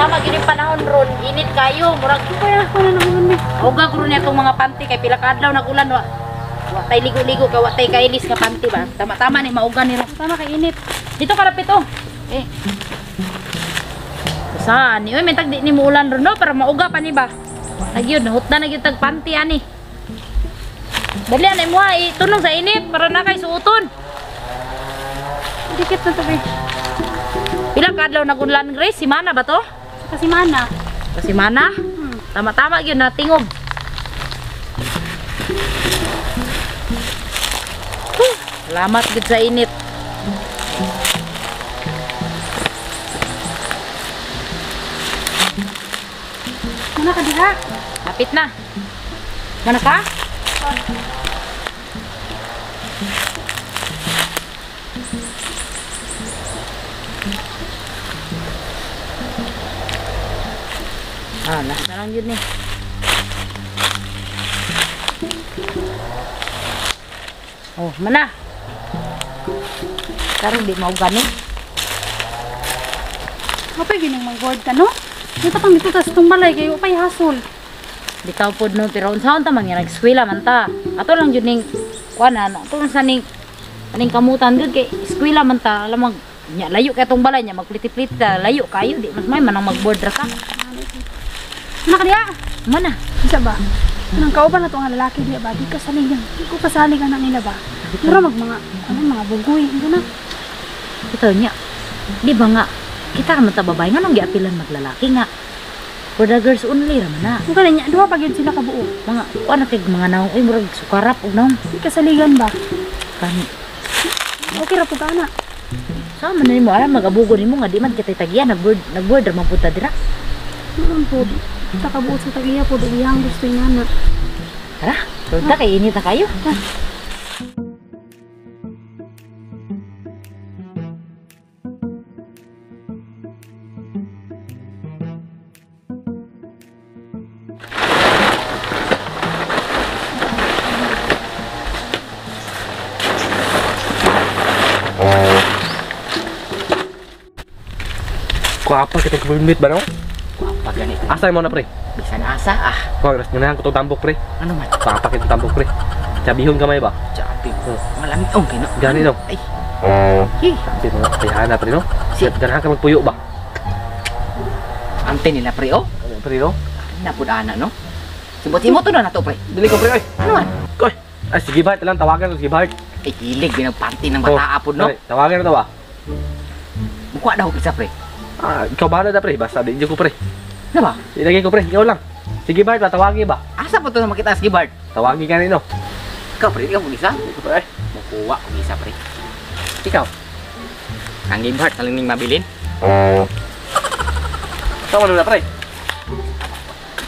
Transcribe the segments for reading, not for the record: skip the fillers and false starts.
Tama-tama gyud yung panahon ron, init kayo, murag Kaya ako na naman ni. Uga guro niya itong mga panty kay pila ka adlaw nag-ulan wa. Wa tay ligo-ligo ka, wa tay kailis nga panty ba. Tama-tama ni mauga ni ron. Tama kay init. Dito ka rapit oh. Eh. Saan ni oy may tag di ni muulan ron no para mauga pa ni ba. Wa na gyud nahutda na gyud tag panty ani. Dali ani mo ha, itunong sa init para na kay suoton. Dikit na to be. Pila ka adlaw nag-ulan Grace, simana ba to? Kasi mana. Simana? Tama-tama gyud na tingob. Huh, salamat gyud sa init. Mana ka diha? Kapit na. Mana ka? Ah, nasa lang yun eh. Oh, mana? Karon di mauga ni. Mapay ginang mag-board ka no? Dito pang dito tas tong balay kayo pay hasol. Bitaw pod no, pero unsaon ta man nga nag-eskwela man ta. Ato lang jud ning kuan na, ato lang sa ning aning kamutan jud kay eskwela man ta, alam mag nya layo kay tong balay nya magpliti-pliti ta, layo kayo di mas may manang mag-board ra ka. Mana ka diha? Mana? Isa ba? Nang kauban na to nga lalaki diha ba? Di ka salig yan. Di ko kasalig anak nila ba? Mura mag mga ano mga bugoy, hindi na. Ito nya. Di ba nga kita ra man ta babae nganong giapilan maglalaki nga. For the girls only ra man na. Kung kani nya duha pa gyud sila kabuo. Mga kuan na kay mga naong oy murag sukarap og naong. Di kasaligan ba? Kani. Okay ra pud ka ana. Sa man nimo alam magabugo nimo nga di man kitay tagiya nag-board ra man pud ta dira. Noon po. Ta kabuo sa tagiya po iyang gusto niya na. Tara, sulta kay init na kayo. Kuwapa kita kumimit ba no? Kuwapa gani. Asa mo na pre? Bisan asa ah. Kuwapa, ganahan ko tong tambok pre. Ano man? Kuwapa kita tambok pre. Sabihon gamay ba? Sabi. Malamig oh kino. Gani no. Ay. Hi. Sabi mo kayana pre no. Ganahan ka magpuyo ba? Ante nila pre oh. Ano pre no? Napud ana no. Simot-simot to na nato pre. Dili ko pre oy. Ano man? Koy. Ay sige ba, talang tawagan ko sige ba. Ay kilig binagpanti ng bata apod no. Tawagan na to ba? Mukuha daw isa pre. Ah, ikaw bahala na pre, basta di ko pre. Ano ba? Ilagay ko pre, ikaw lang. Sige Bart, tawagi ba? Asa po to na makita sige Bart? Tawagi ka nino. Ikaw pre, ikaw kung isa? Ikaw pre. Mukuha kung isa pre. Ikaw. Ang game Bart, talang ning mabilin. Tama na pre.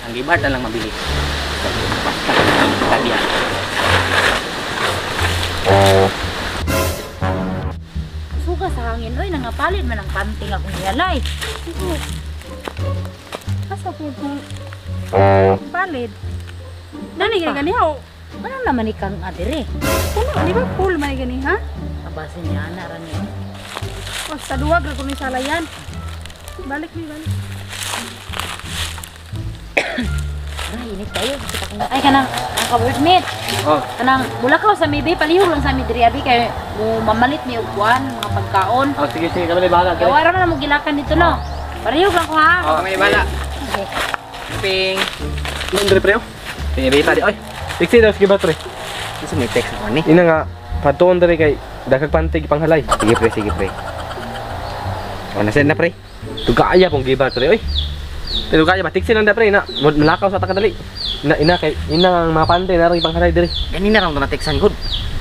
Ang game Bart talang mabilin. Basta tabi ah. Suga sa hangin oy, nangapalit man ang panting akong gihalay. Asa po kung palit. Dani gani gani ho. Ano naman ikang adire? Puno, di ba full man gani ha? Abase niya ana ra niyo. O sa duwag ra kuno salayan. Balik mi balik. Ay, init kayo. Kita ko. Ay kanang ang ka-workmate. Oh. Kanang mulakaw sa mibi palihog lang sa mi diri abi kay mo mamalit mi og kuan mga pagkaon. Oh, sige sige, kami bahala. Kay wala man mo gilakan dito no. Palihog lang ko ha. Oh, kami bahala. Okay. Ping. Ano pre oh? Pinibita di oy. Tiksi daw sige ba pre? Asa may text ako ni? Ina nga patuon diri kay daghang pantig panghalay. Sige pre, sige pre. O nasend na pre. Tugaya pong giba pre oy. Pero kaya ba tiksi lang da pre na malakaw sa takadali. Ina ina kay ina ang mga pante na rin panghalay diri. Ganina ra na textan gud.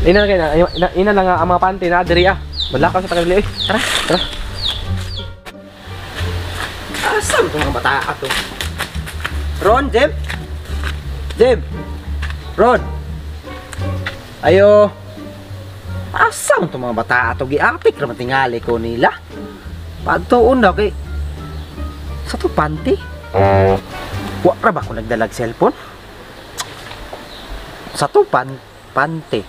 Ina kay na ina, ina lang ang mga pante na diri ah. Malakaw sa takadali oy. Tara. Tara. Asa mo mga bata ato? Ron, Jem? Jem? Ron? Ayo. Asa mo itong mga bata ato? Giapik ra man tingali ko nila. Pagtuon daw kay sa to panty. Wa ra ba ko nagdalag cellphone? Sa to panty.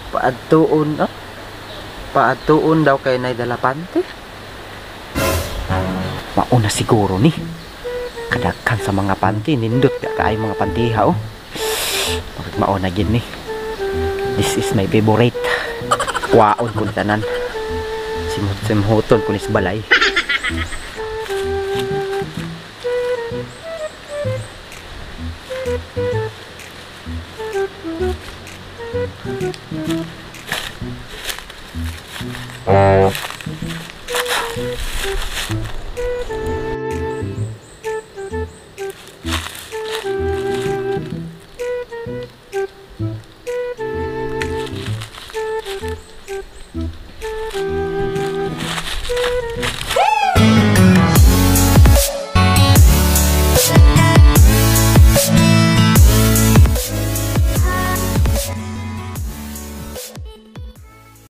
Paadtuon ah. Paadtuon daw kay nay dala panty. Mauna siguro ni. Kadaghan sa mga panty, nindot ka kaayo mga pantiha oh. Murag mauna gid ni. This is my favorite. Kwaon ko ni tanan. Simhot-simhoton ko ni sa balay.